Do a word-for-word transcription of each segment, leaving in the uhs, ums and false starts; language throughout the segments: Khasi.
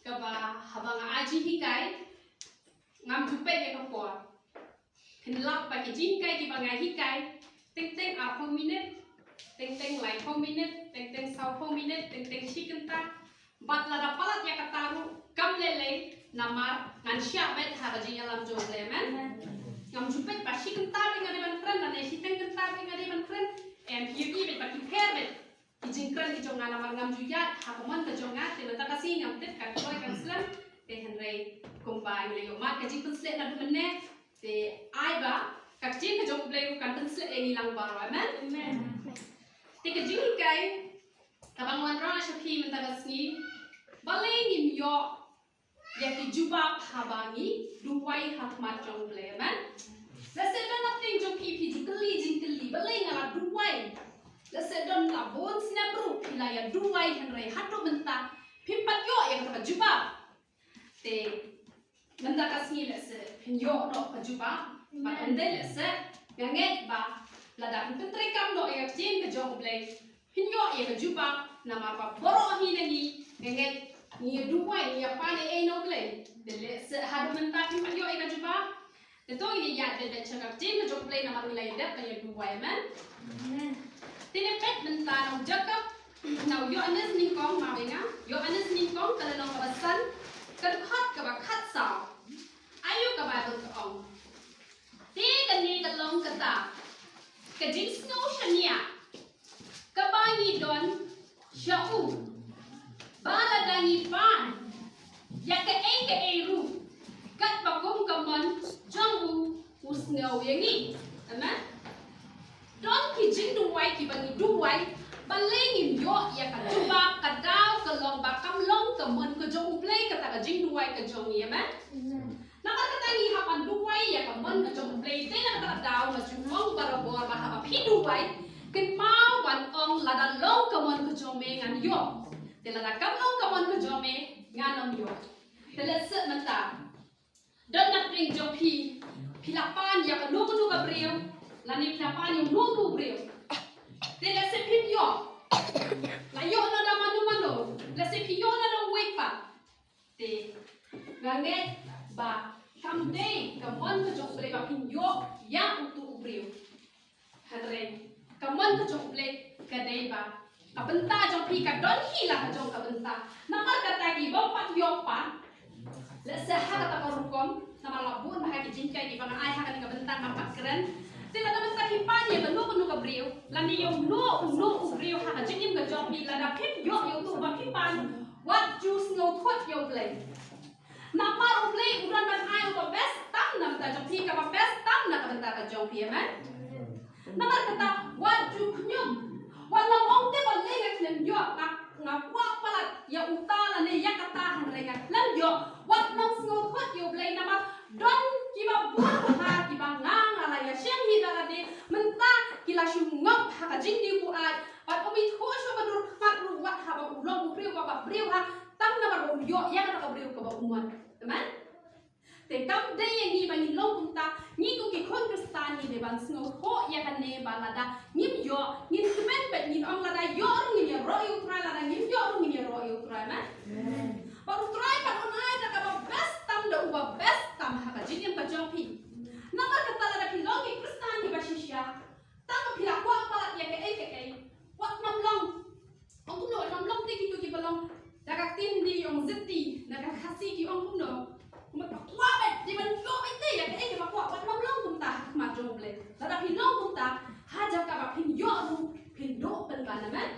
Kaba haba nga ai jinghikai, ngam ju peit ïa ka por. Phin lap ba ki jinghikai kiba nga hikai, teng teng arphew minit, teng teng laiphew minit, teng teng sawphew minit, teng teng shi kynta. Bad lada palat ïa kata ruh kam lei lei, namar ngan shah beit ha ka jingïalam jong U Blei, amen. Ngam ju peit ba shi kynta beit nga dei ban kren, lane shiteng kynta beit nga dei ban kren. Em, phi ïohi beit ba ki pher beit ki jingkren ki jong nga, namar ngam ju ïaid ha ka mon ka jong nga. Te mynta ka sngi ngam tip kan kloi kan slem. Te hynrei kumba ngi la ïoh mad ka jingpynshlur naduh mynne, te ai ba ka ktien ka jong U Blei ruh kan pynshlur ïa ngi lang baroh, amen. Te ka jinghikai kaba nga wanrah sha phi mynta ka sngi, balei ngim ïoh ïa ki jubab haba ngi duwai ha khmat jong U Blei, amen. Lehse don na pdeng jong phi, phi ju kylli jingkylli, balei nga la duwai? Lehse don la bun snem ruh phi la ïa duwai, hynrei haduh mynta phim pat ïoh ïa kata ka jubab. Te mynta ka sngi lehse phin ïoh noh ka jubab. Bad ym dei lehse, nga ngeit ba lada phin pyntreikam noh ïa ka ktien ka jong U Blei, phin ïoh ïa ka jubab. Namar ba baroh hi na ngi, nga ngeit, ngi ïa duwai, ngi ïa pan ei ei na U Blei. Te lehse haduh mynta phim pat ïoh ïa ka jubab. Te to ngin ïa ïaid beit sha ka ktien ka jong U Blei, namar ngi la ïa dep ban ïa duwai, amen. Te ngin peit mynta na u Jakob, na u Ïoannis nyngkong, ma bynta Ïoannis nyngkong, ka lynnong kaba san, ka dkhot kaba khatsaw. Aïu ka Baibl ka ong? Te kane ka long kata ka jingsngew shaniah kaba ngi don sha u, ba lada ngi pan ïa kaei kaei ruh katba kum ka mon jong u, u sngew ïa ngi. Amen. Don ki jingduwai kiba ngi duwai, balei ngim ïoh ïa ka jubab, ka daw ka long ba kam long ka mon ka jong U Blei kata ka jingduwai ka jong ngi, amen. Namar kata ngi hap ban duwai ïa ka mon ka jong U Blei, te na kata ka daw nga ju ong barabor ba haba phi duwai, kynmaw ban ong lada long ka mon ka jong me ngan ïoh. Te lada kam long ka mon ka jong me ngan ym ïoh. Te lehse mynta don na pdeng jong phi, phi la pan ïa kano kano ka briew, lane phi la pan ïa uno uno u briew. Te lehse phim ïoh. La ïoh na da mano mano. Lehse phi ïoh na da uwei pat. Te nga ngeit ba kam dei ka mon ka jong U Blei ba phin ïoh ïa uto u briew. Hynrei ka mon ka jong U Blei ka dei ba ka bynta jong phi ka don hi la ka jong ka bynta. Namar kata ki bym pat ïoh pat, lehse ha kata ka rukom, namar la bun bha ki jinghikai kiba nga ai ha kane ka bynta, ngam pat kren. Te lada mynta phi pan ïa kano kano ka briew, lane ïa uno uno u briew ha ka jingim ka jong phi, lada phim ïoh ïa uto uba phi pan, wat ju sngewthuh ïa U Blei. Namar U Blei u don ban ai uba best tam na ka bynta jong phi, kaba best tam na ka bynta ka jong phi, amen. Namar kata wat ju khñium, wat nym ong te balei nga khlem ïoh, nga, nga kwah palat ïa uta lane ïa kata hynrei nga khlem ïoh. Wat nym sngewthuh ïa U Blei namar don kiba bun bha kiba nga nga la ïa shim hi da lade, mynta ki la shu ngop ha ka jingdih buaid. Bad um ithuh shuh ba dur khmat ruh wat haba u long u briew ba, ba briew ha, tang namar ba um ïoh ïa kata ka briew kaba u mon. Amen. Te kam dei ïa ngi ba ngin long kumta, ngi kum ki khun Khristan ngi dei ban sngewthuh ïa kane ba lada ngim ïoh, ngin kmen beit, ngin ong lada ïoh ruh ngin ïaroh ïa U Trai, lada ngim ïoh ruh ngin ïaroh ïa U Trai, amen. Bad U Trai pat un ai da kaba best tam, da uba best tam ha ka jingim ka jong phi. Namar kata lada phi long ki Khristan kiba shisha, tang ba phi la kwah palat ïa kaei kaei, wat nym long. Ong kumno, wat nym long te kito kiba long, da ka ktien Hindi ong ziddi, da ka Khasi ki ong kumno? Kumba kwah beit, dei ban ïoh beit te ïa kaei kaba kwah, wat nym long kumta ha khmat jong U Blei. Lada phi long kumta, ha jaka ba phin ïoh ruh phin duh pynban, amen.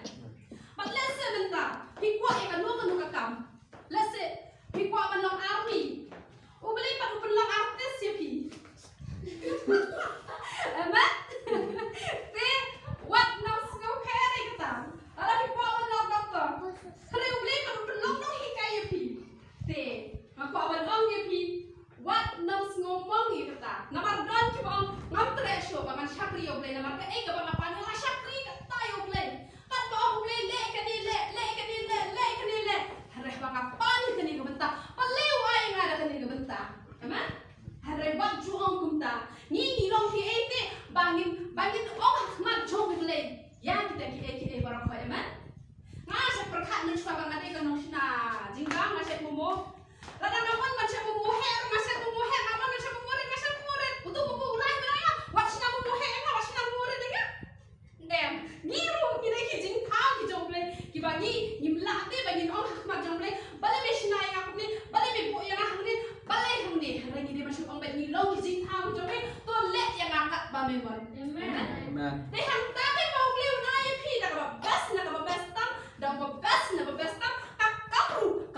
Bad lehse mynta phi kwah ïa kano kano ka kam. Lehse phi kwah ban long army. U Blei pat u pynlong artist ïa phi. Amen. Te wat nym sngewpher ïa kata. Lada phi kwah ban long doctor, hynrei U Blei pat u pynlong nonghikai ïa phi. Te nga kwah ban ong ïa phi, wat nym sngewmong ïa kata. Namar don kiba ong, ngam treh shuh ba ngan shakri ïa U Blei, namar kaei kaba nga pan nga la shakri kata ïa U Blei. Katba ong U Blei leh kane leh, leh kane leh, leh kane leh. Hynrei haba nga pan ïa kane ka bynta, balei u ai ïa nga da kane ka bynta? Amen. Hynrei wat ju ong kumta. Ngi ngi long kiei te ba ngin, ba ngin ong ha khmat jong U Blei ïa kita kiei kiei baroh, amen. Nga shu pyrkhat mynshuwa ba nga dei ka nongshna jingbam, nga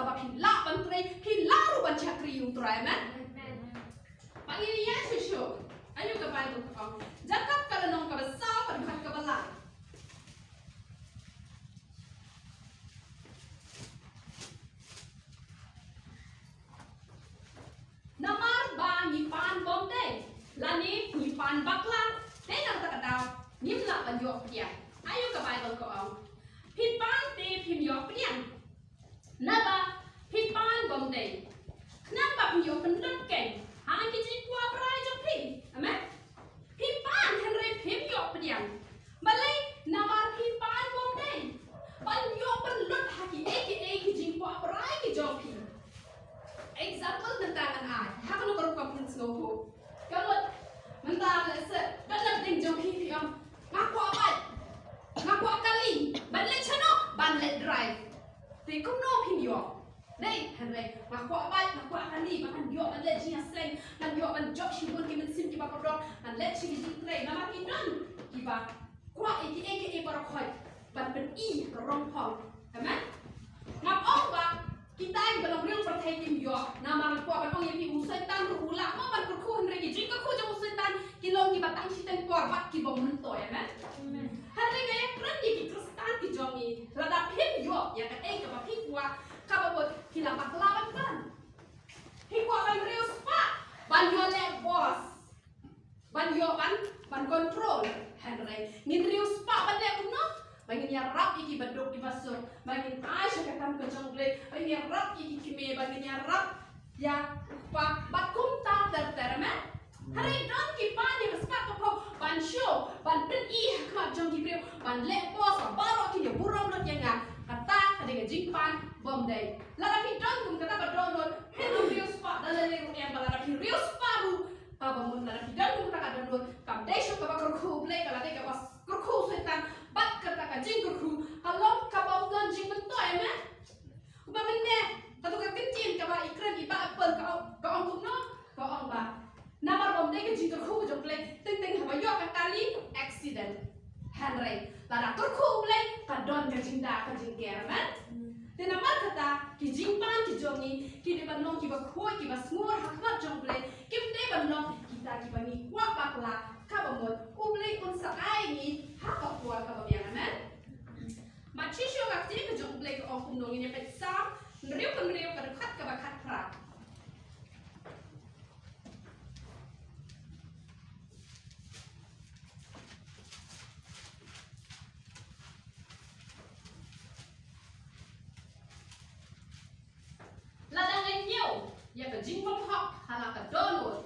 Ba phi lah ban trei, phi lah ruh ban shakri ïa U Trai, amen. Ba ngin ïa shuh shuh. Ayu ka Baibl ka ong. Jakob ka lynnong kaba saw, ka dkhot kaba lai. Namar ba ngi pan bym dei, lane ngi pan bakla, te na kata ka daw ngim lah ban ïoh pdiang. Ayu ka Baibl ka ong. Phi pan te phim ïoh pdiang. Naba phi pan bym dei. Khnang ba phi ïoh pynlut keiñ ha ki jingkwah brai jong phi. Amen. Phi pan hynrei phim ïoh pdiang. Balei? Namar phi pan bym dei ban ïoh pynlut ha kiei kiei ki jingkwah brai ki jong phi. Example mynta ngan ai ha kano ka rukom pynsngewthuh. Ka mut mynta lehse ban leh ding jong phi, phi ong nga kwah bike, nga kwah kali, ban leit shano? Ban leit drive. Te kumno phin ïoh? Dei, hynrei nga kwah bike, nga kwah kali, ba ngan ïoh ban leit jingïaseng, ngan ïoh ban jop shibun ki mynsiem kiba kordor, ngan leit sha ki jingtrei, namar ki don kiba kwah ïa kiei kiei baroh khoit ban pyni ka rong phong. Amen. Ngam ong ba kita kiba long briew pyrthei kim ïoh, namar nga kwah ban ong ïa phi, u Soitan ruh u lah mo ban kyrkhu, hynrei ki jingkyrkhu jong u Soitan ki long kiba tang shiteng por bad kibym myntoi. Amen. Hynrei nga ïakren ïa ki Khristan ki jong ngi, lada phim ïoh ïa kaei kaba phi kwah, kaba bud phi la bakla ban kren. Phi kwah ban riewspah, ban ïoh leh boss, ban ïoh ban, ban control. Hynrei ngin riewspah ban leh kumno? Ba ngin ïarap ïa kiba duk kiba sur, ba ngin ai sha ka kam ka jong U Blei, ba ngin ïarap ïa ki kmie, ba ngin ïarap ïa u kpa bad kumta ter ter, amen. Hynrei don ki pan ïa ka spah ka phew ban show, ban pyni ha khmat jong ki briew, ban leh boss ba baroh kin ïa burom lut ïa nga. Kata ka dei ka jingpan bym dei. Lada phi don kum kata ka dohnud, phin ym riewspah da lei lei ruh, em, ba lada phi riewspah ruh, kaba mut lada phi don kum kata ka dohnud, kam dei shuh kaba kyrkhu U Blei, ka la dei kaba kyrkhu u Soitan. Bad kata ka jingkyrkhu ka long kaba ym don jingmyntoi, amen. Kumba mynne, kato ka ktien kaba i kren i Bah Apple ka ong, ka ong kumno? Ka ong ba namar bym dei ka jingkyrkhu ka jong U Blei, teng teng haba ïoh ka kali, accident. Hynrei lada kyrkhu U Blei, ka don ka jingda ka jingker, amen. Te namar kata ki jingpan ki jong ngi ki dei ban long kiba khuid, kiba sngur ha khmat jong U Blei. Kim dei ban long kita kiba ngi kwah bakla, kaba mut U Blei un sa ai ngi ha ka por kaba biang, amen. Bad shisha ka ktien ka jong U Blei ka ong kumno, ngin ïa peit Salm hynriew hynriew, ka dkhot kaba khatphra. Lada nga ñiew ïa ka jingbymhok ha la ka dohnud,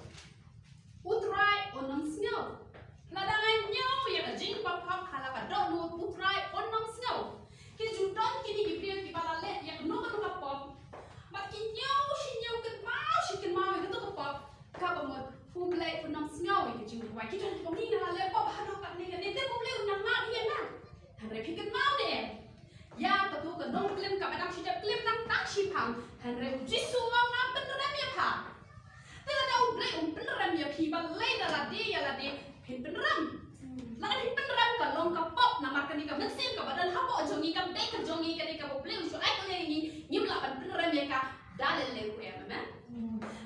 U Trai un ym sngew. Lada nga ñiew ïa ka jingbymhok ha la ka dohnud, U Trai un ym sngew. Ki ju don kine ki briew kiba la leh ïa kano kano ka pop, bad ki ñiew shi ñiew, kynmaw shi kynmaw ïa kato ka pop, kaba mut U Blei un ym sngew ïa ka jingduwai. Ki don kiba ong, nga la leh pop haduh katne katne, te U Blei un ym map ïa nga. Hynrei phi kynmaw ne em ïa kato ka nongklim kaba dang shi dep klim nangta shiphang? Hynrei U Jisu u ong, nga pynrem ïa pha. Te lada U Blei um pynrem ïa phi, balei da lade ïa lade phin pynrem? Lada phi pynrem ka long ka pop, namar kane ka mynsiem kaba don hapoh jong ngi kam dei ka jong ngi, ka dei kaba U Blei u shu ai kylliang ïa ngi, ngim lah ban pynrem ïa ka da lei lei ruh, em, amen.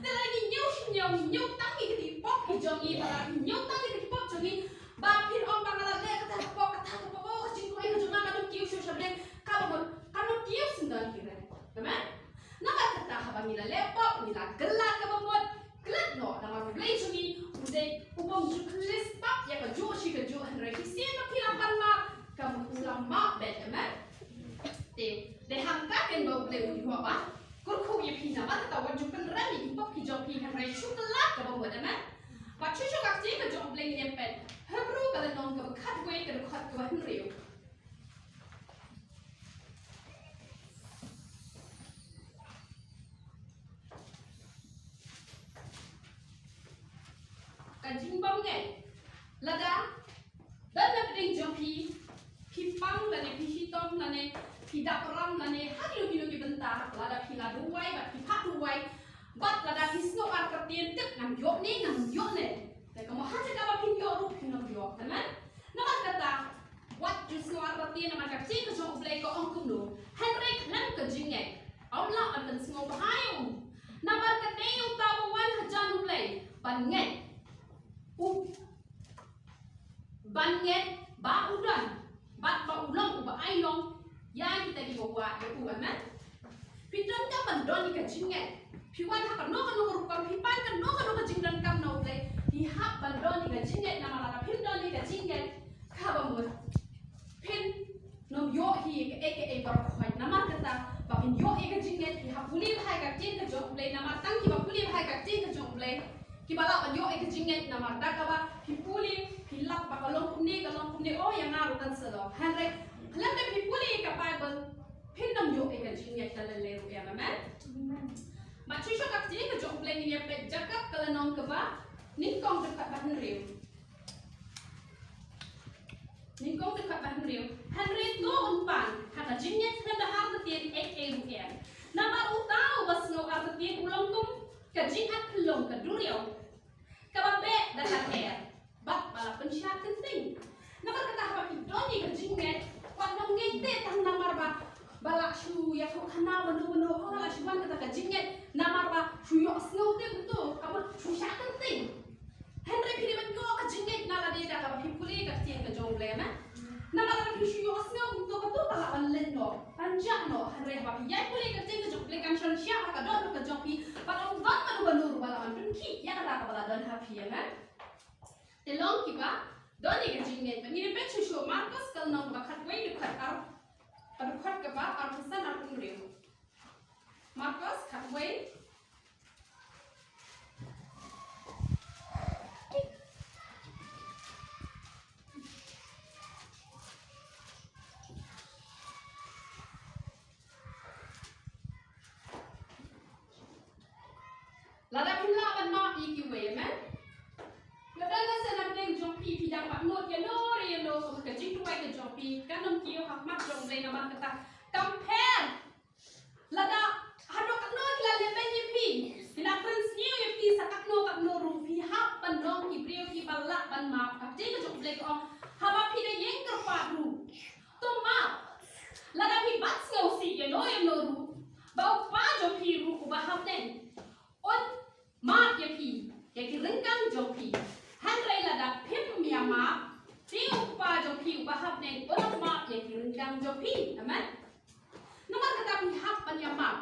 Te lada ngi ñiew shi ñiew, ngi ñiew tang ïa ki pop ki jong ngi, ba ngi ñiew tang ïa ki pop jong ngi, ba phin ong ba nga la leh kata ka pop, kata ka pop, oh, ka jingduwai ka jong nga ka don kiew shuh sha bneng, kaba mut ka don kiew syndon ki rem. Amen. Namar kata haba ngi la leh pop, ngi la kylla kaba mut, klet noh, namar U Blei jong ngi u dei u bym ju klet pop ïa kajuh shi kajuh, hynrei shisien ba phi la pan map, ka mut u la map beit, amen. Te dei hangta keiñ ba U Blei u ïoh ba kyrkhu ïa phi, namar kata wat ju pynrem ïa ki pop ki jong phi, hynrei shu kylla kaba mut, amen. Bad shuh shuh ka ktien ka jong U Blei ngin ïa peit Hebru ka lynnong kaba khatwei, ka dkhot kaba hynriew. Ka jingbymngeit. Lada don na pdeng jong phi, phi pang lane phi shitom lane phi dap ram lane ha kino kino ki bynta, lada phi la duwai bad phi phah duwai, bad lada phi sngew artatien, tip ngan ïoh ne ngan ym ïoh ne. Te ka mut ha jaka ba phin ïoh ruh phin ym ïoh, amen. Namar kata wat ju sngew artatien, namar ka ktien ka jong U Blei ka ong kumno? Hynrei khlem ka jingngeit ym lah ban ngeit. U ban ngeit ba u don bad ba u long uba ai long ïa kita kiba wad ïa u, amen. Phi donkam ban don ïa ka jingngeit. Phi wan ha kano kano ka rukom, phi pan kano kano ka jingdonkam na U Blei, phi hap ban don ïa ka jingngeit, namar lada phim don ïa ka jingngeit, kaba mut phin nym ïoh hi ïa kaei kaei baroh khoit. Namar kata, ba phin ïoh ïa ka jingngeit, phi hap pule bha ïa ka ktien ka jong U Blei, namar tang kiba pule bha ïa ka ktien ka jong U Blei, kiba lah ban ïoh ïa ka jingngeit, namar da kaba phi pule, phi lap ba ka long kumne, ka long kumne, oh, ïa nga ruh kan sa long. Hynrei lada phi pule ïa ka Baibl, phin nym ïoh ïa ka jingngeit lada lei ruh ïa nga, amen. Bad shuh shuh ka ktien ka jong U Blei, ngin ïa peit Jakob ka lynnong kaba nyngkong, dkhot ba hynriew. Nyngkong, dkhot ba hynriew. Hynrei to un pan ha ka jingngeit khlem da artatien ei ei ruh ïa. Namar uta uba sngew artatien u long kum ka jingat khyllung ka duriaw, kaba beh da ka ther bad ba la pynshad kynting. Namar kata, haba phi don ïa ka jingngeit, wat nym ngeit te tang namar ba, ba la shu ïathuh khana mano mano, oh, la shu wan kata ka jingngeit namar ba shu ïohsngew te kumto, ka mut shu shad kynting. Hynrei phi dei ban ïoh ka jingngeit na lade da kaba phi pule ka ktien ka jong U Blei, amen. Namar lada phi shu ïohsngew kumto, kato ka lah ban leit noh, ban jah noh. Hynrei haba phi ïai pule ka ktien ka jong U Blei, kan shon shyiap ha ka dohnud ka jong phi, bad ym don mano mano ruh ba lah ban pynkhih ïa kata kaba la don ha phi, amen. Te long kiba don ïa ka jingngeit. Ngin ïa peit shuh shuh Markos ka lynnong kaba khatwei, dkhot ar, dkhot kaba arphew san, arphew hynriew. Markos khatwei. Lada phim lah ban map ïa kiwei, amen. Lada la sah na pdeng jong phi, phi dang pat nud ïano re ïano, ka jingduwai ka jong phi kan ym kiew ha khmat jong U Blei, namar kata, kam pher. Lada haduh katno ki la leh beiñ ïa phi, ki la kren sniew ïa phi sa katno katno ruh, phi hap ban long ki briew kiba lah ban map. Ka ktien ka jong U Blei ka ong, haba phi da ïeng kyrpad ruh, to map. Lada phi bat sngewsih ïano ïano ruh, ba U Kpa jong phi ruh uba ha bneng un map ïa phi ïa ki ryngkang jong phi. Hynrei lada phim ïa map, te U Kpa jong phi uba ha bneng un ym map ïa ki ryngkang jong phi. Amen. Namar kata phi hap ban ïa map.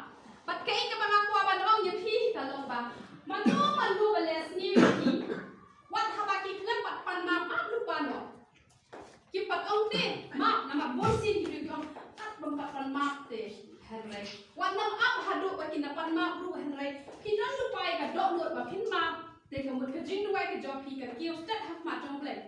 Bad kaei kaba nga kwah ban ong ïa phi ka long ba, mano mano ba leh sniew ïa phi, wat haba ki khlem pat pan map, ap lypa noh. Kim pat ong te map, namar bunsien ki briew ki ong, kat bym pat pan map te. Hynrei wat nym ap haduh ba kin da pan map ruh, hynrei phi don lypa ïa ka dohnud ba phin map, te ka mut ka jingduwai ka jong phi kan kiew stet ha khmat jong U Blei.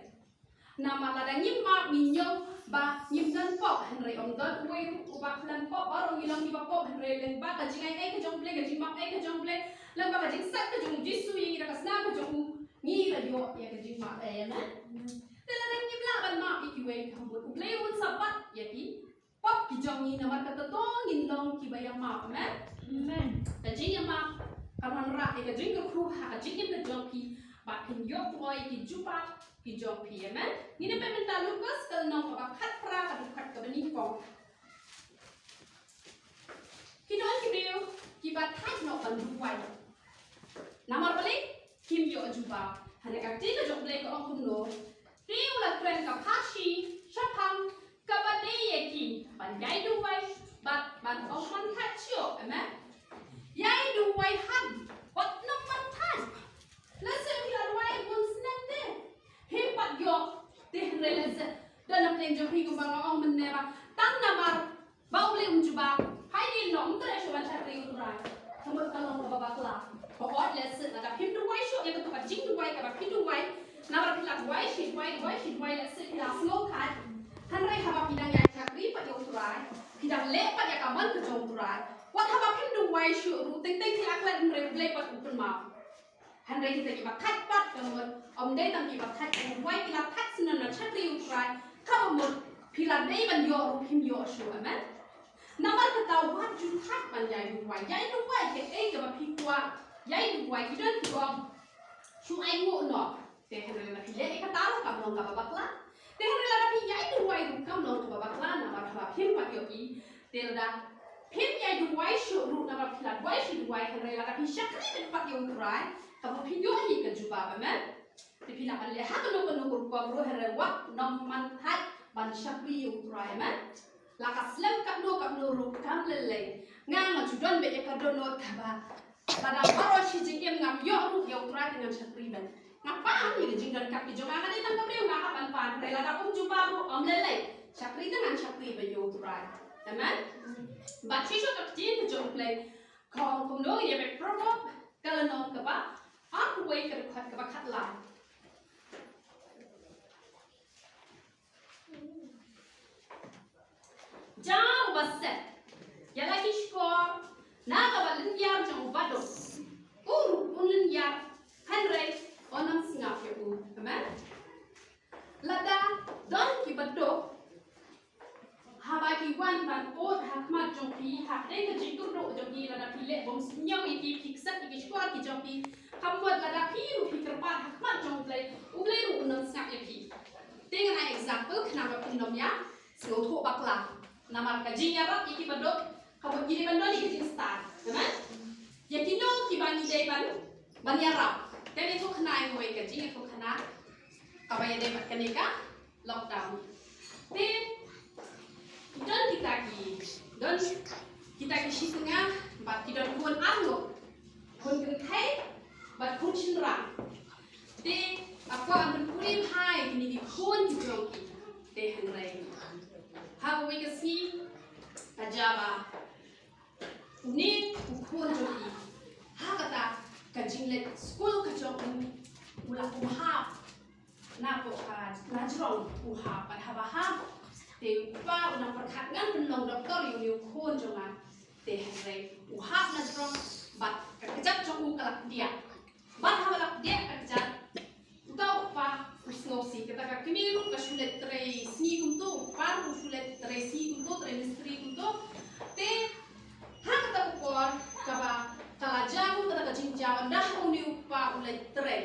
Namar lada ngim map, ngi ñiew ba ngim don pop, hynrei ym don uwei ruh uba khlem pop. Baroh ngi long kiba pop, hynrei lyngba ka jingai ei ka jong U Blei, ka jingmap ei ka jong U Blei, lyngba ka jingsait ka jong U Jisu ïa ngi da ka snam ka jong u, ngi la ïoh ïa ka jingmap ei, amen. Te lada ngim lah ban map ïa kiwei, ka mut U Blei un sa bat ïa ki pop ki jong ngi, namar kata to ngin long kiba ïa map, amen. Amen. Ka jingïa map kan wanrah ïa ka jingkyrkhu ha ka jingim ka jong phi, bad kin ïoh poi ïa ki jubab ki jong phi, amen. Ngin ïa peit mynta Lukas ka lynnong kaba khatphra, ka dkhot kaba nyngkong. Ki don ki briew kiba thait noh ban duwai, namar balei? Kim ïoh jubab. Hynrei ka ktien ka jong U Blei ka ong kumno? Te u la kren ka pharshi shaphang kaba dei ïa ki ban ïai duwai bad ban ym ban thait shuh, amen. Ïai duwai, wat nym ban thait. Lehse phi la duwai bun snem te phim pat ïoh. Te hynrei lehse don na pdeng jong phi kumba nga ong mynne ba, tang namar ba U Blei um jubab, phai dien noh, ym treh shuh ban shakri U Trai. Ka mut ka long kaba bakla. Ka ot lehse lada phim duwai shuh ïa kato ka jingduwai kaba phi duwai, namar phi la duwai shi duwai, duwai shi duwai, lehse phi la sngew thait. Hynrei haba phi dang ïai shakri pat ïa U Trai, phi dang leh pat ïa ka mon ka jong U Trai, wat haba phim duwai shuh ruh, teng teng phi la klet, hynrei U Blei pat u pynmap. Hynrei kita kiba thait pat, ka mut ym dei tang kiba thait ban duwai, ki la thait syndon ban shakri U Trai, kaba mut phi la dei ban ïoh ruh phim ïoh shuh, amen. Namar kata wat ju thait ban ïai duwai, ïai duwai kaei kaba phi kwah ïai duwai. Ki don ki ong, shu ainguh noh. Te hynrei lada phi leh ïa kata ruh kam long kaba bakla. Te hynrei lada phi ïai duwai ruh kam long kaba bakla, namar haba phim pat ïohi. Te lada phim ïai duwai shuh ruh, namar phi la duwai shi duwai, Hynrei lada phi shakri beit pat ïa U Trai, kaba phi ïoh hi ka jubab, amen. Te phi lah ban leh ha kano kano ka rukom ruh, hynrei wat nym man thait ban shakri ïa U Trai, amen. La ka slem katno katno ruh kam lei lei. Nga nga ju don beit ïa ka dohnud kaba lada baroh shi jingim ngam ïoh ruh ïa U Trai te ngan shakri beit. Nga pan ïa ka jingdonkam ki jong nga, nga dei tang ka briew, nga hap ban pan. Hynrei lada um jubab ruh ym lei lei, shakri te ngan shakri beit ïa U Trai. Amen. Bad shisha ka ktien ka jong U Blei ka ong kumno, ïa bad Proverb ka lynnong kaba arphew wei, ka dkhot kaba khatlai. Jar uba set ïa la ki shkor na kaba lynñiar jong uba duk, u ruh un lynñiar, hynrei un ym sngap ïa u. Amen. Lada don kiba duk, haba ki wan ban ud ha khmat jong phi, hapdeng ka jingkyrduh jong ki, lada phi leh bym sngewthuh ïa ki, phi kset ïa ki shkor ki jong phi, ka mut lada phi ruh phi kyrpad ha khmat jong U Blei, U Blei ruh un ym sngap ïa phi. Te ngan ai example khnang ba phin nym ïa sngewthuh bakla. Namar ka jingïarap ïa kiba duk ka mut ngi dei ban don ïa ka jingstad. Amen. Ïa kino kiba ngi dei ban, ban ïarap. Te ngi ïathuh khnang ïa kawei ka jingïathuh khnang kaba ïadei bad kane ka lockdown. Te don kita ki, don kita ki shi tnga bad ki don khun arngut, khun kynthei bad khun shynrang. Te nga kwah ban pule bha ïa kine ki khun ki jong ki. Te hynrei ha kawei ka sngi ka jia ba une u khun jong ki, ha kata ka jingleit skul ka jong u, u la, u hap na ko ka, na jrong u hap. Bad haba hap, te u kpa u nang pyrkhat, ngan pynlong doktor ïa une u khun jong nga. Te hynrei u hap na jrong bad ka kjat jong u ka la kdiah. Bad haba la kdiah ka kjat, uta u kpa u sngewsih. Kata ka kmie ruh ka shu leit trei sngi kumto, u kpa ruh u shu leit trei sngi kumto, trei mistri kumto. Te ha kata ka por kaba ka la jia kum kata ka jingjia, ynda une u kpa u leit trei,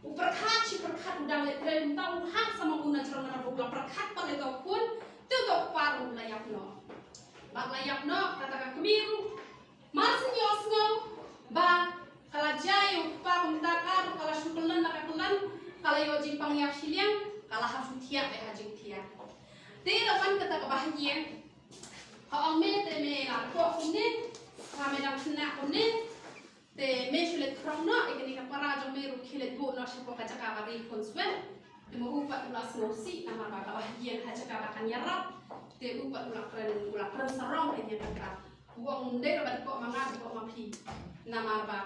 u pyrkhat shi pyrkhat, u dang leit trei, mynta u hap sa ma u na jrong, naba u la pyrkhat pat ïa uta u khun. Te uta u kpa ruh u la ïap noh. Bad la ïap noh kata ka kmie ruh. Mar syn ïohsngew ba ka la jia ïa u kpa, kumta ka ruh ka la shu kyllon, la ka kyllon, ka la ïoh jingpang ïap shiliang, ka la hap shu thiah beit ha jingthiah. Te la wan kata kaba ha ïing, ka ong, me te me la kpoh kumne, ka me dang khynnah kumne, te me shu leit khrong noh, ïa kane ka para jong me ruh khie leit buh noh shapoh ka jaka ba ri khun swet. Te ma u pat u la sngewsih namar ba kaba ha ïing ha jaka ba kan ïarap. Te u pat u la kren, u la kren sarong ïa kata. U ong, ym dei ruh ba dei koh ma nga, dei koh ma phi. Namar ba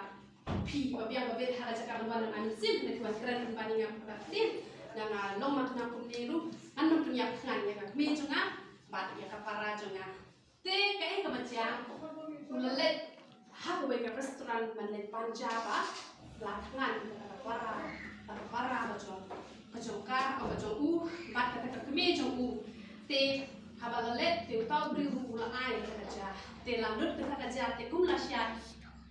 phi ba biang ba bit ha ka jaka ban wan na mynsiem, ne ki wan kren ban ïa nga ba ktien. Nga long ma khnang kumne ruh ngan ym pynïap thngan ïa ka kmie jong nga bad ïa ka para jong nga. Te kaei kaba jia, u la leit ha kawei ka restaurant ban leit pan ja ba la thngan ïa ka para, ka para ba jong, ka jong ka, ka ba jong u bad kata ka kmie jong u. Te haba la leit te uta u briew ruh u la ai ïa ka ja. Te la lut kata ka ja te kum la shad,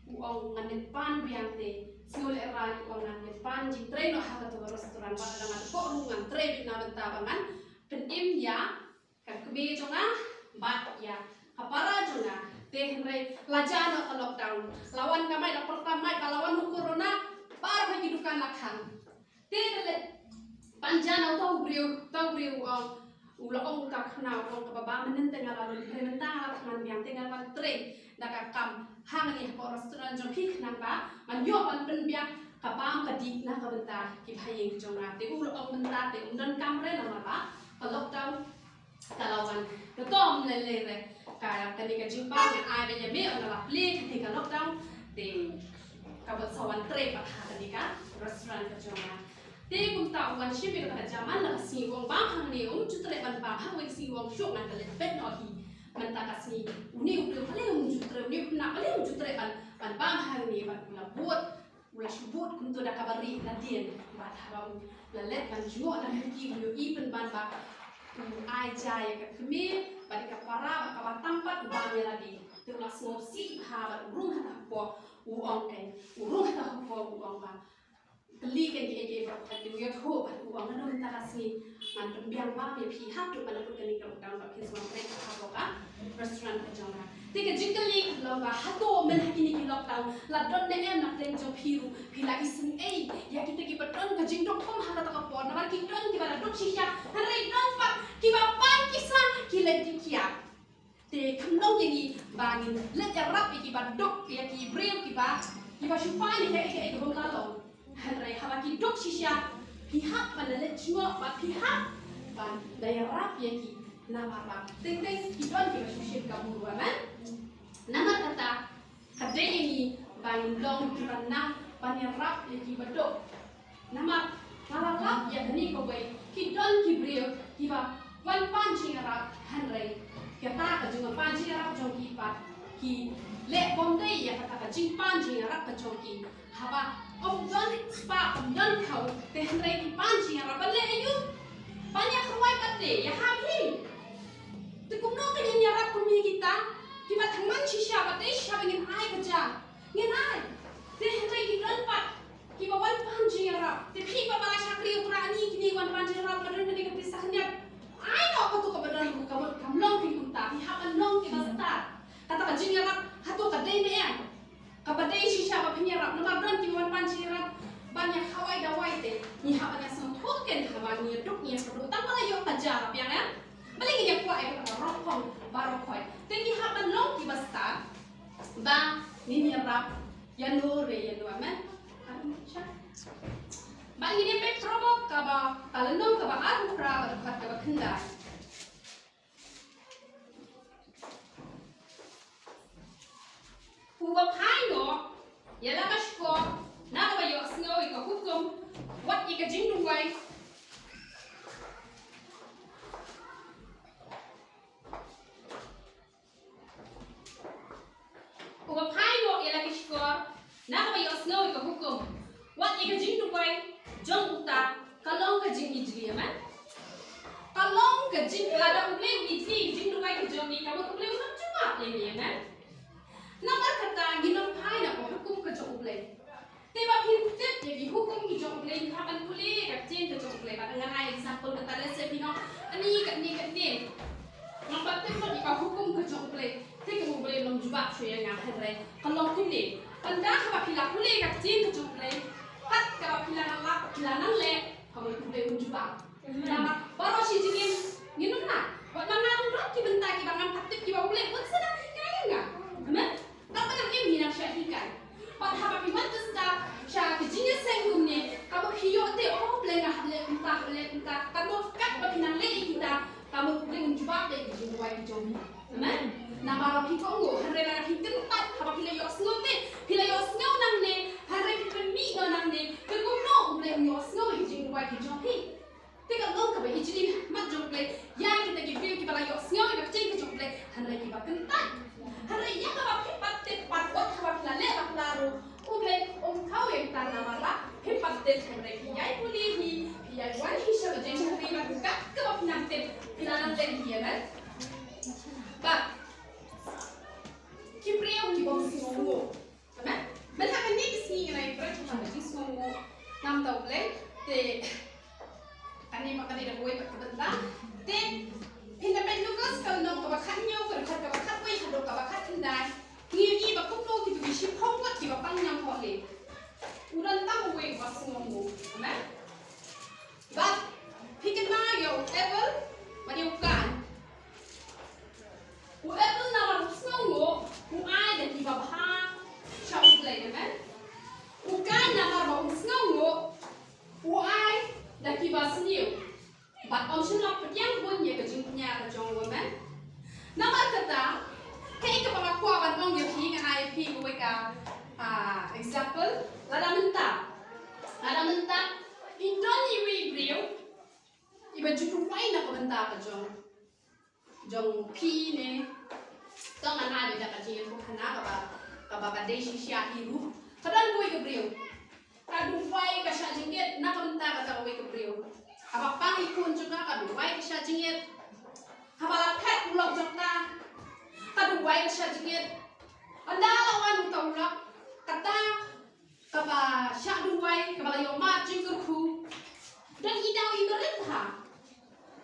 u ong, ngan leit pan biang te. Sngewlehraiñ, u ong, ngan leit pan jingtrei noh ha kato ka restaurant, bad lada nga dei koh ruh ngan trei beit na bynta ba ngan pynim ïa ka kmie jong nga bad ïa ka para jong nga. Te hynrei la jia noh ka lockdown, la wan ka mait, la pyrta mait, ba la wan u corona, baroh ki dukan la khang. Te da leit pan ja na uta u briew, uta u briew u ong, u la ong uta u khynnah, u ong, kaba bha mynnin te nga la lut, hynrei mynta nga la thngan biang, te ngan wan trei da ka kam hangne hapoh restaurant jong phi khnang ba ngan ïoh ban pynbiang ka bam ka dih na ka bynta ki bahaïing ki jong nga. Te u la ong mynta te um don kam re namar ba ka lockdown ka la wan. Ka tom lei lei re ka, kane ka jingpang nga ai ba ïa me, ynda la plie kane ka lockdown te ka bad sa wan trei pat ha kane ka restaurant ka jong nga. Te kumta u wan shim ïa kata ka ja man la ka sngi, u ong bam hangne, um ju treh ban bam ha kawei ka sngi, u ong shuh ngan da leit peit noh hi. Mynta ka sngi une u briew balei um ju treh, une u khynnah balei um ju treh ban, ban bam hangne, bad u la bud, u la shu bud kumto da kaba rieh nadien. Bad haba u la leit ban jngoh na ka kti u ïohi pynban ba u ai ja ïa ka kmie bad ïa ka para bad kaba tam pat u bam ïa lade. Te u la sngewsih bha bad u rung ha ka hapoh u ong, eh, u rung ha ka hapoh u ong ba Kylli kein kiei kiei baroh, te u ïathuh bad u ong, nano mynta ka sngi ngan pynbiang bam ïa phi haduh ba la kut kane ka lockdown ba phin sngewtrei hapoh ka restaurant ka jong nga. Te ka jingkylli ka long ba hato mynta ha kine ki lockdown la don ne em na pdeng jong phi ruh, phi la isynei ïa kita kiba don ka jingduk kum ha kata ka por, namar ki don kiba la duk shisha, hynrei don pat kiba pan kisa ki leit kiar. Te kham long ïa ngi ba ngin leit ïarap ïa kiba duk, ïa ki briew kiba, kiba shu pan ïa kiei kiei ki bym lah long. Hynrei haba ki duk shisha, phi hap ban da leit jngoh bad phi hap ban da ïarap ïa ki, namar ba teng teng ki don kiba shu shim ka burom, amen. Namar kata, ka dei ïa ngi ba ngin long kiba nang ban ïarap ïa kiba duk. Namar nga la lap ïa kane kawei, ki don ki briew kiba wan pan jingïarap, hynrei kata ka jingpan jingïarap jong ki pat ki leh bym dei ïa kata ka jingpan jingïarap ka jong ki. Haba ym don spah, ym don khaw, te hynrei ki pan jingïarap ban leh aïu? Ban ïa khawai pat te ïa ha phi. Te kumno kan ïarap kum ïa kita kiba thymmai shisha ba dei shisha ba ngin ai ka ja, ngin ai. Te hynrei ki don pat kiba wan pan jingïarap. Te phi pat ba la shakri u Trai, ani kine wan pan jingïarap, la don kane ka pisa khyndiat. Ai noh katu kaba don ruh, ka mut kam long phi kumta, phi hap ban long kiba stad. Kata ka jingïarap hato ka dei ne em? Kaba dei shisha ba phin ïarap, namar don kiba wan pan jingïarap ban ïa khawai dawai, te ngi hap ban ïa sngewthuh kein haba ngi ïa duk ngi ïa kyrduh tang ba la ïoh ka ja la biang, em? Balei ngin ïa kwah ïa kata ka rukom baroh khoit? Te ngi hap ban long kiba stad ba ngin ïarap ïano re ïano, amen. Ba ngin ïa peit proverb kaba, ka lynnong kaba arphew phra, bad ka dkhot kaba khyndai. Uba phai noh ïa la ka shkor na kaba ïohsngew ïa ka hukum, wat ïa ka jingduwai. Uba phai noh ïa la ki shkor na kaba ïohsngew ïa ka hukum, wat ïa ka jingduwai jong uta, ka long ka jingijli, amen. Ka long ka jing, lada U Blei u ijli ka jingduwai ka jong ngi, ka mut U Blei un ym jubab ïa ngi, amen. Namar kata ngin ym phai na ka hukum ka jong U Blei. Te ba phin tip ïa ki hukum ki jong U Blei, phin hap ban pule ka ktien ka jong U Blei. Bad ngan ai example mynta, lehse phin ong, ani katne katne, ngam pat tip ïa ka hukum ka jong U Blei, te ka U Blei un ym jubab shuh ïa nga, hynrei ka long kumne. Ynda haba phi la pule ka ktien ka jong U Blei, pat kaba phi la nang lap, phi la nang leh, ka U Blei un jubab. Namar baroh shi jingim ngin ym lah. Wat ma nga ruh don ki bynta kiba ngam pat tip kiba U Blei un sa nang hikai ïa nga. Amen. Tang ba nang im ngi nang shah hikai. Bad haba phi wan tista sha ka jingïaseng kumne, kaba phi ïoh te, oh, U Blei nga hap leh kumta, hap leh kumta. Katno kat ba phi nang leh ïa kita, ka mut U Blei un jubab ïa ki jingduwai ki jong phi. Amen. Namar ba phi kohnguh, hynrei lada phi kyntait, haba phi la ïohsngew te, phi la ïohsngew nangne, hynrei phi pynmih noh nangne, te kumno U Blei un ïohsngew ïa ki jingduwai ki jong phi? Te ka long kaba ijli mat jong U Blei ïa kita ki briew kiba la ïohsngew ïa ka ktien ka jong U Blei, hynrei kiba kyntait. Hynrei ïa kaba phim pat tip pat, wat haba phi la leh bakla ruh, U Blei um thaw ïa kita, namar ba phim pat tip, hynrei phi ïai pule hi, phi ïai wan hi sha ka jingshakri, bad kat kaba phi nang tip phi la nang leh hi, amen. Bad ki briew ki bym sngewnguh. Amen. Mynta kane ka sngi ngi la ïa pyrshah ha ka jingsngewnguh na ka bynta U Blei. Te kane ma ka dei da kawei pat ka bynta. Te phin da peit Lukas ka lynnong kaba khathynñiew, ka dkhot kaba khatwei haduh kaba khatkhyndai. Ngi ïohi ba kumno kito ki shiphew ngut kiba pang ñianghohlieh, u don tang uwei uba sngewnguh. Amen. Bad phi kynmaw ïa u Abel bad ïa u Kain. U Abel namar u sngewnguh u ai da kiba bha sha U Blei, amen. U Kain namar ba u sngewnguh u ai da kiba sniew, bad um shym la pdiang bun ïa ka jingkñia ka jong u, amen. Namar kata, kaei kaba nga kwah ban ong ïa phi, ngan ai ïa phi kawei ka, ah, example. Lada mynta, lada mynta i don iwei i briew iba ju duwai na ka bynta ka jong, jong phi ne, to ngan ai da ka jingïathuh hana kaba, kaba ka dei shisha hi ruh. Ka don kawei ka briew ka duwai ka shah jingit na ka bynta kata kawei ka briew. Haba pang i khun jong ka, ka duwai ka shah jingit. Haba la phet u lok jong ka, ka duwai ka shah jingit. Ynda la wan uta u lok, kata kaba shah duwai Kaba la ïoh mad jingkyrkhu. Don i daw iba rit ha.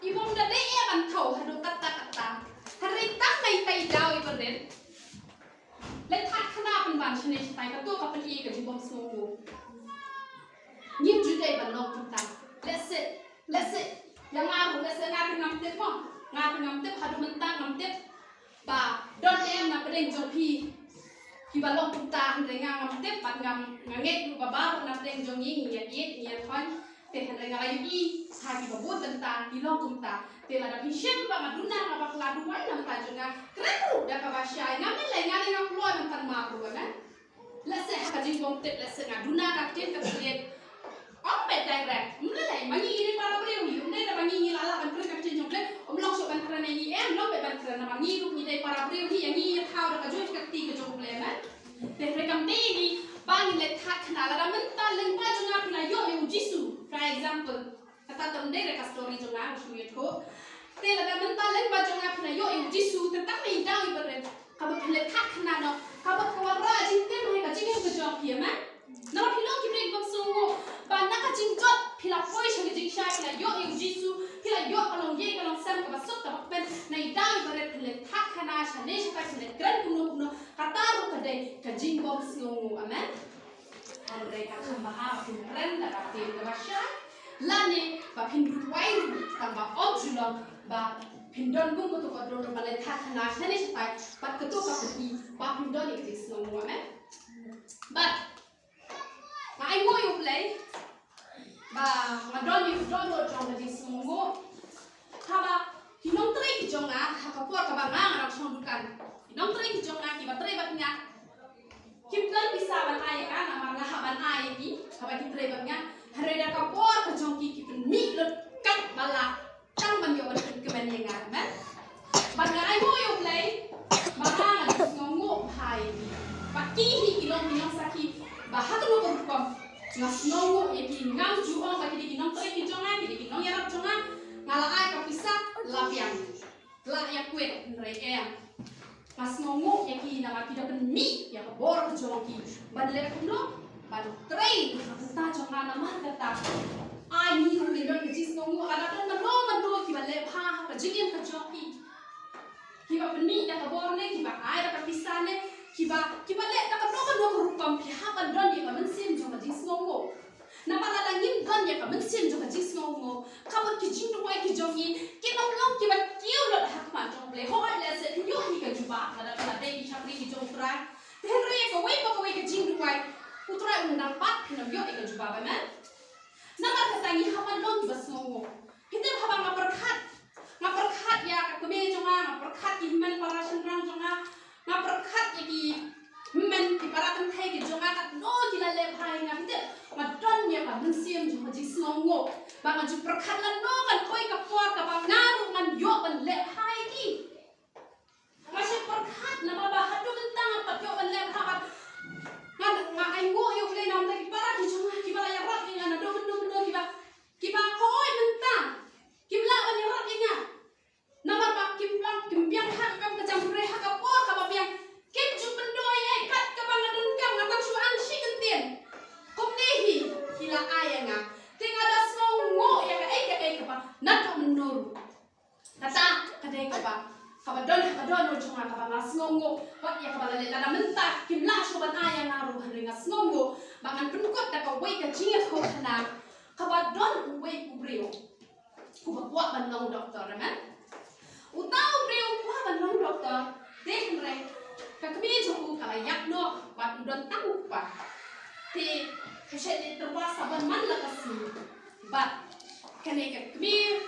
I bym da dei ïa ban thaw haduh katta katta. Hynrei tang na ita i daw iba rit. Leit thad khana pynban shane shatai, kato ka pyni ka jingbym sngewnguh. Ngim ju dei ban long kumta. Lehse, lehse ïa nga ruh, lehse nga te ngam tip mo. Nga te ngam tip, haduh mynta ngam tip ba don em na pdeng jong phi kiba long kumta, hynrei nga ngam tip bad ngam, nga ngeit ruh ba baroh na pdeng jong ngi ngi ïa ïeit, ngi ïa thoiñ. Te hynrei nga la ïohi ha kiba bun bynta ki long kumta. Te lada phi shem ba nga duna, nga bakla duwai na bynta jong nga, kren ruh da kaba shai. Ngam lei nga ne nga kloi mynta ma ruh, ne. Lehse ha ka jingbym tip, lehse nga duna ka ktien ka ktien. Ym beit direct. Ym lei lei ma ngi ngi dei para briew hi, ym dei da ba ngi ngi la lah ban kren ka ktien jong U Blei. Ym long shuh ban kren ïa ngi, em, ym long beit ban kren namar ngi ruh ngi dei para briew hi, ïa ngi ïa thaw da ka juh ka kti ka jong U Blei, ne. Te hynrei kam dei ïa ngi ba ngin leit thad khana lada mynta lyngba jong nga phi la ïoh ïa U Jisu, for example. Kata tam dei re ka story jong nga, shu ïathuh. Te lada mynta lyngba jong nga phi la ïoh ïa U Jisu, te tang na i daw iba rit. Kaba phi leit thad khana noh, kaba ka wanrah jingtip ha ka jingim ka jong phi, amen. Namar phi long ki briew bym sngewnguh, ba na ka jingjot phi la poi sha ka jingshai, phi la ïoh ïa U Jisu, phi la ïoh ka longïing ka longsem kaba suk kaba kmen, na i daw iba rit phi leit thad khana shane shatai, phi leit kren kumno kumno, kata ruh ka dei ka jingbym sngewnguh, amen. Hynrei ka kham bha ba phin kren da ka ktien kaba shai, lane ba phin duwai ruh tang ba ym ju long ba phin don kum kato ka don ba leit thad khana shane shatai bad kato ka pyni ba phin don ïa ka jingsngewnguh, amen. Bad nga ainguh ïa U Blei ba nga don ïa u dohnud jong ka jingsngewnguh. Haba ki nongtrei ki jong nga ha ka por kaba nga nga dang shong dukan, ki nongtrei ki jong nga kiba trei bad nga, kim don pisa ban ai ïa nga namar nga hap ban ai ïa ki haba ki trei bad nga. Hynrei da ka bor ka jong ki, ki pynmih lut katba lah tang ban ïoh ban pynkmen ïa nga, amen. Bad nga ainguh ïa U Blei ba nga nga sngewnguh bha ïa ki. Bad ki hi ki long ki nongsakhi ba ha kano ka rukom nga sngewnguh ïa ki. Ngam ju ong ba ki dei ki nongtrei ki jong nga, ki dei ki nongïarap jong nga, nga la ai ka pisa la biang. Lah ïa kwet, hynrei em. Nga sngewnguh ïa ki namar ki da pynmih ïa ka bor ka jong ki ban leh kumno, ban trei na ka bynta jong nga. Namar kata ai ngi ruh ngin don ka jingsngewnguh lada don mano mano kiba leh bha ha ka jingim ka jong ki, kiba pynmih da ka bor ne kiba ai da ka pisa ne kiba, kiba leh da kano kano ka rukom. Phi hap ban don ïa ka mynsiem jong ka jingsngewnguh. Namar lada ngim don ïa ka mynsiem jong ka jingsngewnguh, ka mut ki jingduwai ki jong ngi kin ym long kiba kiew lut ha khmat jong U Blei. Hooid, lehse phin ïoh hi ka jubab lada phi la dei ki shakri ki jong U Trai. Te hynrei ïa kawei pa kawei ka jingduwai, U Trai un nang pat, phin ym ïoh ïa ka jubab, amen. Namar kata ngi hap ban long kiba sngewnguh. Phi tip haba nga pyrkhat, nga pyrkhat ïa ka kmie jong nga, nga pyrkhat ki hynmen para shynrang jong nga, nga pyrkhat ïa ki hynmen ki para kynthei ki jong nga, katno ki la leh bha ïa nga. Phi tip, nga don ïa ka mynsiem jong ka jingsngewnguh ba nga ju pyrkhat lano kan poi ka por kaba nga ruh ngan ïoh ban leh bha ïa ki. Nga shu pyrkhat namar ba haduh mynta ngam pat ïoh ban leh bha. Nga, nga ainguh ïa U Blei namar ki para ki jong nga kiba la ïarap ïa nga naduh mynno mynno, kiba, kiba hooid mynta kim lah ban ïarap ïa nga. Namar ba kim biang, kim biang ha ka kam ka jam, hynrei ha ka por kaba biang kim ju pyndonkam ïa nga. Kat kaba nga donkam nga tang shu ang shi kyntien. Kumne hi ki la ai ïa nga. Te nga da sngewnguh ïa kaei kaei kaba naduh mynno ruh. Kata ka dei kaba, kaba don ha ka dohnud jong nga kaba nga sngewnguh. Wat ïa kaba la leh lada mynta kim lah shuh ban ai ïa nga ruh, hynrei nga sngewnguh ba ngan pynkut da kawei ka jingïathuhkhana kaba don uwei u briew uba kwah ban long doktor, amen. Uta u briew u kwah ban long doktor, te hynrei ka kmie jong u ka la ïap noh bad u don tang u kpa. Te u shait leit tyrwa sabon man la ka sngi. Bad kane ka kmie,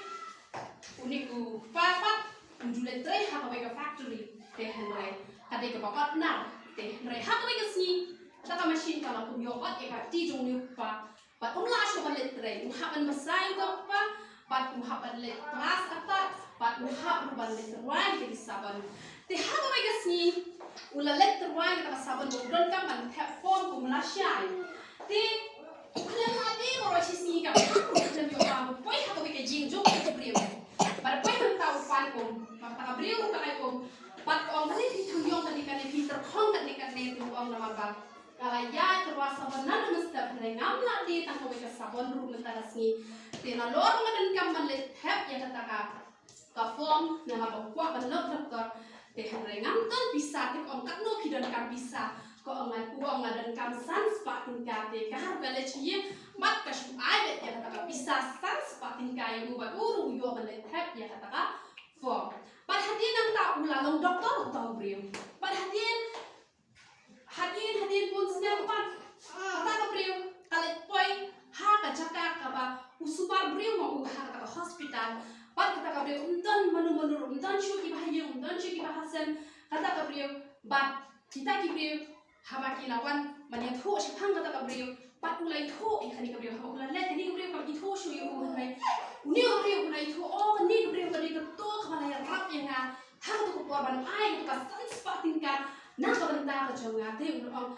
une u kpa pat, un ju leit trei ha kawei ka factory. Te hynrei ka dei kaba ot nar. Te hynrei ha kawei ka sngi, kata ka machine ka la pynïoh ot ïa ka kti jong une u kpa. Bad um lah shuh ban leit trei, u hap ban bsa ïa uta u kpa, bad u hap ban leit klas artat, bad u hap ruh ban leit tyrwa ïa kine ki sabon. Te ha kawei ka sngi u la leit tyrwa ïa kata ka sabon ba u donkam ban thep form kum lashai. Te u khlem lade baroh shi sngi, ka u khlem ïoh ba u poi ha kawei ka ïing jong ka briew. Bad u poi mynta u pan kum, bad kata ka briew ruh ka ai kum. Bad ka ong, "Balei phi thang ïong kane kane, phi tyrkhong kane kane?" Te u ong, "Namar ba Ka la ïaid tyrwa sabon na mynstep, hynrei ngam lah die tang kawei ka sabon ruh mynta ka sngi. Te nalor ba nga donkam ban leit thep ïa kata ka, ka form, namar ba kwah ban long doktor. Te hynrei ngam don pisa, te ka ong katno phi donkam pisa. Ka ong, nga, u ong nga donkam san spah tyngka. Te ka har ka leit sha ïing bad ka shu ai beit ïa kata ka pisa san spah tyngka ïa u, bad u ruh u ïoh ban leit thep ïa kata ka form. Bad hadien nangta u la long doktor uta u briew. Bad hadien Hadien, hadien bun snem pat, kata ka briew ka leit poi ha ka jaka kaba u sumar briew ma u, ha kata ka hospital. Bad kata ka briew ym don mano mano ruh, ym don shuh kiba ha ïing, ym don shuh kiba ha sem. Kata ka briew, bad kita ki briew, haba ki la wan ban ïathuh shaphang kata ka briew, bad u la ïathuh ïa kane ka briew, haba u la leit kane ka briew kam ithuh shuh ïa u, hynrei une u briew u la ïathuh, oh, kane ka briew ka dei kato kaba la ïarap ïa nga ha kato ka por ban ai ka san spah tyngka na ka bynta ka jong nga. Te u la ong,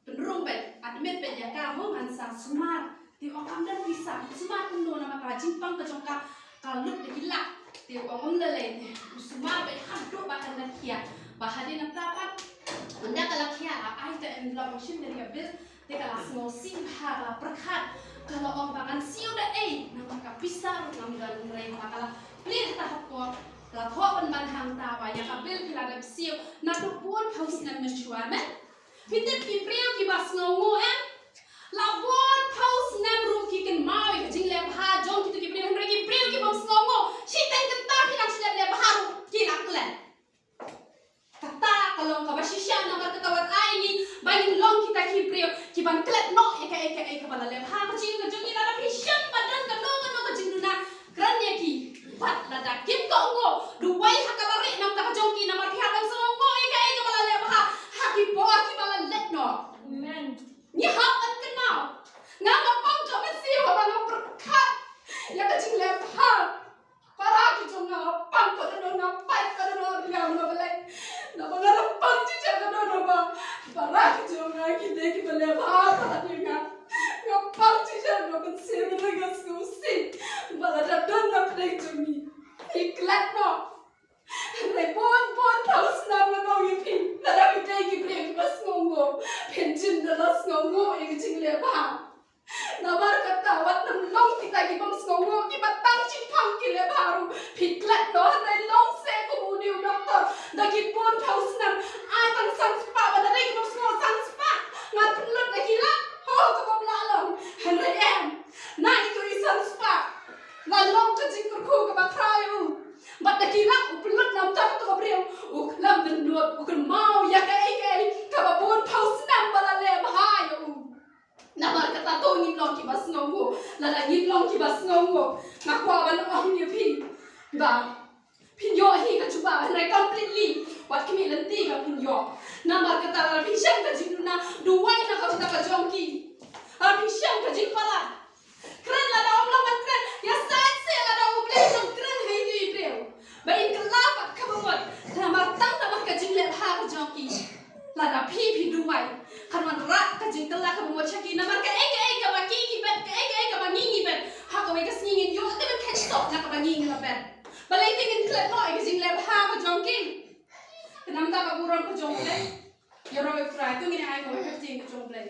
pynrung beit, admit beit ïa ka, mo, ngan sa sumar. Te u ong, kam don pisa. Sumar kumno, namar ka jingpang ka jong ka ka lut da ki lak. Te u ong, ym lei lei. Te u sumar beit haduh ba kan da khia. Bad hadien nangta pat, ynda ka la khia, la ai ta envelope, shim da ka bill. Te ka la sngewsih bha, ka la pyrkhat, ka la ong ba ngan siew da ei, namar ka pisa ruh ngam don, hynrei haba ka la plie ha ta hapoh, ka la thoh pynban hangta ba ïa ka bill phi la dep siew naduh bun phew snem mynshuwa, men. Phi tip ki briew kiba sngewnguh, em? La bun phew snem ruh ki kynmaw ïa ka jingleh bha jong kito ki briew, hynrei ki briew ki bym sngewnguh, shiteng kynta phi nang shu leh bha ruh ki la klet. Kata ka long kaba shisha, namar kata wat ai ngi ba ngin long kita ki briew kiban klet noh ïa kaei kaei kaba la leh bha ka jong ngi. Lada phi shem ba don kano kano ka jingduna, kren ïa ki. Bad lada kim kohnguh, duwai ha kaba rieh na ka bynta ka jong ki, namar ki hap ban sngewnguh ïa kaei kaba la leh bha ha ki por kiba la leit noh. Amen. Ngi hap ban kynmaw. Nga nga pang jong mynsiem haba nga pyrkhat ïa ka jingleh bha. Para ki jong nga, nga pang ka dohnud, nga pait ka dohnud, nga, nga balei. Naba nga la pang jingeh ka dohnud ba para ki jong nga ki dei kiba leh bha, para ki nga. Nga pang jingeh ka mynsiem, nga sngewsih ba lada don na pdeng jong ngi, ki klet noh. Hynrei bun bun phew snem ngan ong ïa phi, lada phi dei ki briew kiba sngewnguh, phin jin da la sngewnguh ïa ka jingleh bha. Namar kata wat nym long kita ki bym sngewnguh, kiba tang shipang ki leh bha ruh phi klet noh, hynrei long se kum une u doktor, da ki bun phew snem, ai tang san spah, ba da dei ki bym sngewnguh san spah ngan pynlut da ki lak, ho, ka bym lah long. Hynrei em, na kito ki san spah la long ka jingkyrkhu kaba khraw ïa u. Bad da ki lak u pynlut na uta uta ka briew, u khlem pynlut, u kynmaw ïa kaei kaei kaba bun phew snem ba la leh bha ïa u. Namar kata to ngin long kiba sngewnguh. Lada ngin long kiba sngewnguh, nga kwah ban ong ïa phi ba phin ïoh hi ka jubab, hynrei completely wat khmih lynti ba phin ïoh. Namar kata lada phi shem ka jingduna, duwai na ka bynta ka jong ki. Lada phi shem ka jingpalat, kren, lada ym lah ban kren, ïasaid seh, lada U Blei u kren ha ine i briew ba in kylla pat kaba mut, namar tang namar ka jingleh bha ka jong ki. Lada phi phi duwai, kan wanrah ka jingkylla kaba mut sha ki, namar kaei kaei kaba ki ki bet, kaei kaei kaba ngi ngi bet, ha kawei ka sngi ngin ïoh te ban khein sop na kaba ngi ngi la bet. Balei te ngin klet noh ïa ka jingleh bha ka jong ki? Te namar ka burom ka jong U Blei. Ïaroh ïa U Trai, to ngin ai noh ïa ka ktien ka jong U Blei.